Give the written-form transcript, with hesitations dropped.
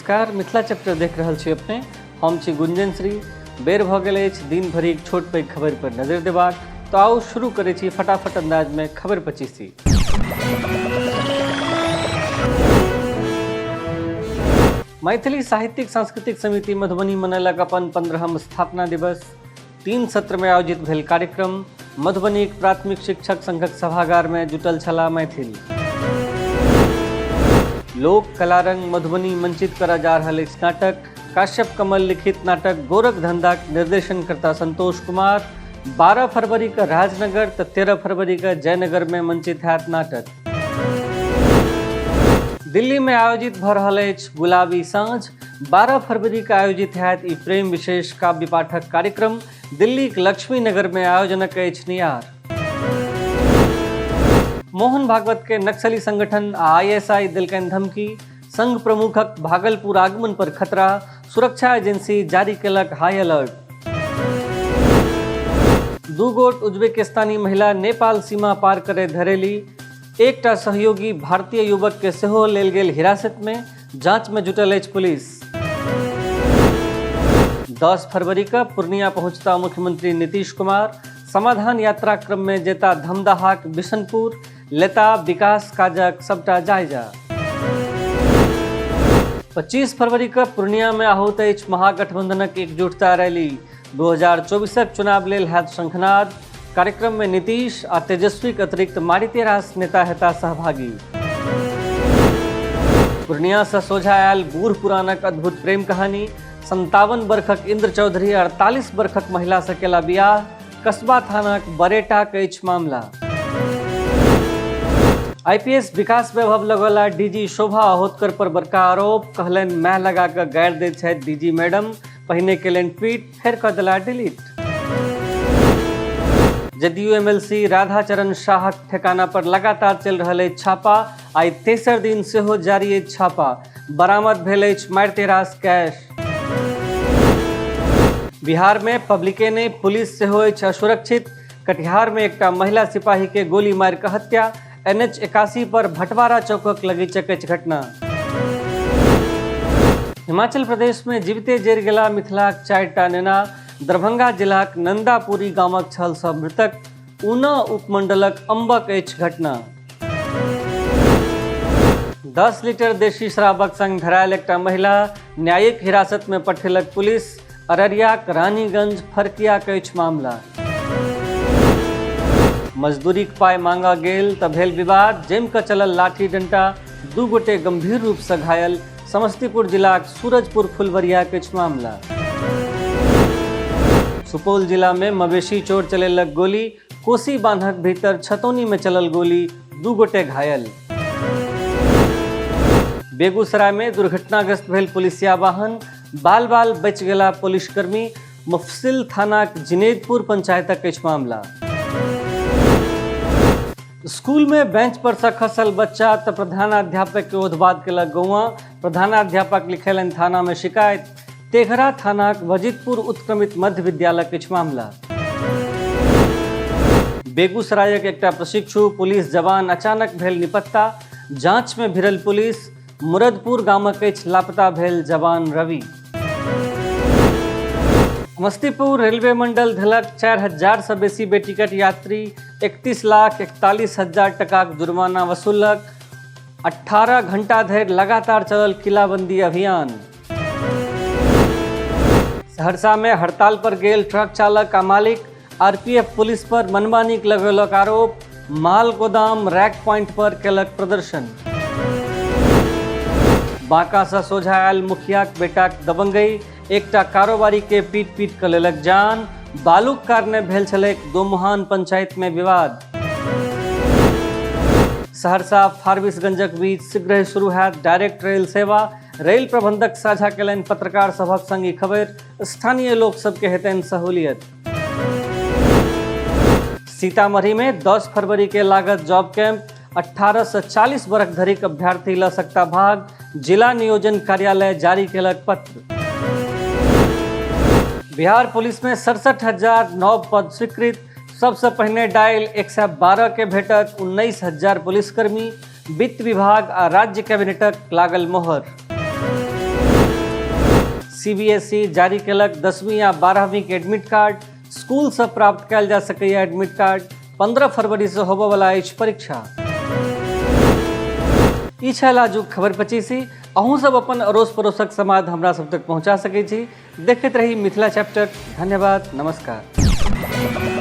नमस्कार, मिथिला चैप्टर देख रहल छी अपने। हम छी गुंजन श्री। बेर भऽ गेल अछि दिन भरिक छोट पैघ खबरि पर नजरि देबाक, तऽ आउ शुरू करै छी फटाफट अंदाजमे खबरि पचीसी। मैथिली साहित्यिक सांस्कृतिक समिति मधुबनी मनेलक अपन 15हम स्थापना दिवस। 3 सत्रमे आयोजित भेल कार्यक्रम। मधुबनीक प्राथमिक शिक्षक संघक सभागारमे जुटल छलाह मैथिल। लोक कलारंग मधुबनी मंचित करऽ जा रहल अछि नाटक। काश्यप कमल लिखित नाटक गोरख धंधाक निर्देशनकर्ता संतोष कुमार। 12 फरवरी के राजनगर तऽ 13 फरवरी के जयनगर में मंचित हैत नाटक। दिल्ली में आयोजित भऽ रहल अछि गुलाबी साँझ। 12 फरवरी के आयोजित हैत ई प्रेम विशेष काव्य पाठक कार्यक्रम। दिल्लीक लक्ष्मी नगर में आयोजनक अछि नियार। मोहन भागवत के नक्सली संगठन आ आईएसआई देलकनि धमकी। संघ प्रमुखक भागलपुर आगमन पर खतरा। सुरक्षा एजेंसी जारी केलक हाई अलर्ट। 2 गोट उज्बेकिस्तानी महिला नेपाल सीमा पार करे धरेली। एकटा सहयोगी भारतीय युवक के सेहो लेल गेल हिरासत में। जांच में जुटल अछि पुलिस। 10 फरवरी के पूर्णिया पहुंचता मुख्यमंत्री नीतीश कुमार। समाधान यात्रा क्रम में जेता धमदाहाक बिशनपुर। लेता विकास काजक सबटा जायजा। 25 फरवरी के पूर्णिया में आहूत अछि महागठबंधनक एकजुटता रैली। 2024 चुनाव लेल हैत शंखनाद। कार्यक्रम में नीतीश आ तेजस्वी के अतिरिक्त मारिते रास नेता हेता सहभागी। पूर्णिया से सोझा आयल बूढ़ पुरानक अद्भुत प्रेम कहानी। 57 बरखक इंद्र चौधरी 48 बरखक महिला से केला बियाह। कस्बा थानाक बरेटाक अछि मामला। आईपीएस विकास वैभव लगौला डीजी शोभा अहोतकर पर बड़का आरोप। कहलनि माय लगा कऽ गारि दैत छथि डीजी मैडम। पहिने केलनि ट्वीट, फेर कऽ देला डिलीट। जदयू एमएलसी राधाचरण शाहक ठेकाना पर लगातार चलि रहल अछि छापा। आइ तेसर दिन सेहो जारी अछि छापा। बरामद भेल अछि मारिते रास कैश। बिहार में पब्लिके नहि पुलिस सेहो अछि असुरक्षित। कटिहार में एकटा महिला सिपाही के गोली मारि कऽ हत्या। एनएच 81 पर भटवारा चौकक लगीचक अछि घटना। हिमाचल प्रदेश में जीविते जरि गेला मिथिलाक 4टा नेना। दरभंगा जिलाक नंदापुरी गामक छल सब मृतक। ऊना उपमंडलक अम्बक अछि घटना। 10 लीटर देशी शराबक संग धरायल एकटा महिला न्यायिक हिरासत में पठेलक पुलिस। अररियाक रानीगंज फरकियाक अछि मामला। मजदूरीक पाइ मांगऽ गेल तऽ भेल विवाद। जमि कऽ चलल लाठी डंटा। 2 गोटे गंभीर रूप से घायल। समस्तीपुर जिलाक सूरजपुर फुलवरियाक अछि मामला। सुपौल जिला में मवेशी चोर चलेलक गोली। कोसी बांधक भीतर छतौनी में चलल गोली। 2 गोटे घायल। बेगूसराय में दुर्घटनाग्रस्त भेल पुलिसिया वाहन। बाल बाल बचि गेला पुलिसकर्मी। मुफस्सिल थानाक जिनेदपुर पंचायतक अछि मामला। स्कूल में बेंच पर से खसल बच्चा तऽ प्रधानाध्यापक के ओधबाद केलक गौआं। प्रधानाध्यापक लिखेलनि थाना में शिकायत। तेघरा थानाक वजितपुर उत्क्रमित मध्य विद्यालय अछि मामला। बेगूसरायक एकटा प्रशिक्षु पुलिस जवान अचानक भेल निपत्ता। जांच में भिड़ल पुलिस। मुरदपुर गामक अछि लापता भेल जवान रवि। समस्तीपुर रेलवे मंडल धेलक 4000 से बेसी बेटिकट यात्री। 31,41,000 टकाक जुर्माना वसूलक। 18 घंटा धरि लगातार चलल किलाबंदी अभियान। सहरसा में हड़ताल पर गेल ट्रक चालक आ मालिक। आरपीएफ पुलिस पर मनमानीक लगौलक आरोप। माल गोदाम रैक पॉइंट पर केलक प्रदर्शन। बांका से सोझा आयल मुखियाक बेटाक दबंगई। एकटा कारोबारी के पीट पीट कऽ लेलक जान। बालूक कारणे भेल छलैक दोमुहान पंचायत में विवाद। सहरसा फारबिसगंजक बीच शीघ्र शुरू हैत डायरेक्ट रेल सेवा। रेल प्रबंधक साझा केलनि पत्रकार सभक संग ई खबरि। स्थानीय लोक सबके हेतनि सहूलियत। सीतामढ़ी में 10 फरवरी के लागत जॉब कैंप। 18 से 40 बरख धरिक अभ्यर्थी ल सकता भाग। जिला नियोजन कार्यालय जारी केलक पत्र। बिहार पुलिस में 67,000 नव पद स्वीकृत। सबसे पहिने डायल 112 के भेटत 19,000 पुलिसकर्मी। वित्त विभाग आ राज्य कैबिनेटक लागल मोहर। सीबीएसई जारी केलक 10वीं आ 12वीं के एडमिट कार्ड। स्कूलसँ प्राप्त कयल जा सकैए एडमिट कार्ड। 15 फरवरीसँ होबयवला अछि परीक्षा। ई छल आजुक खबर पचीसी। अहूँ सब अपन अड़ोस पड़ोसक समाद हमरा सब तक पहुँचा सकै छी। देखैत रही मिथिला चैप्टर। धन्यवाद, नमस्कार।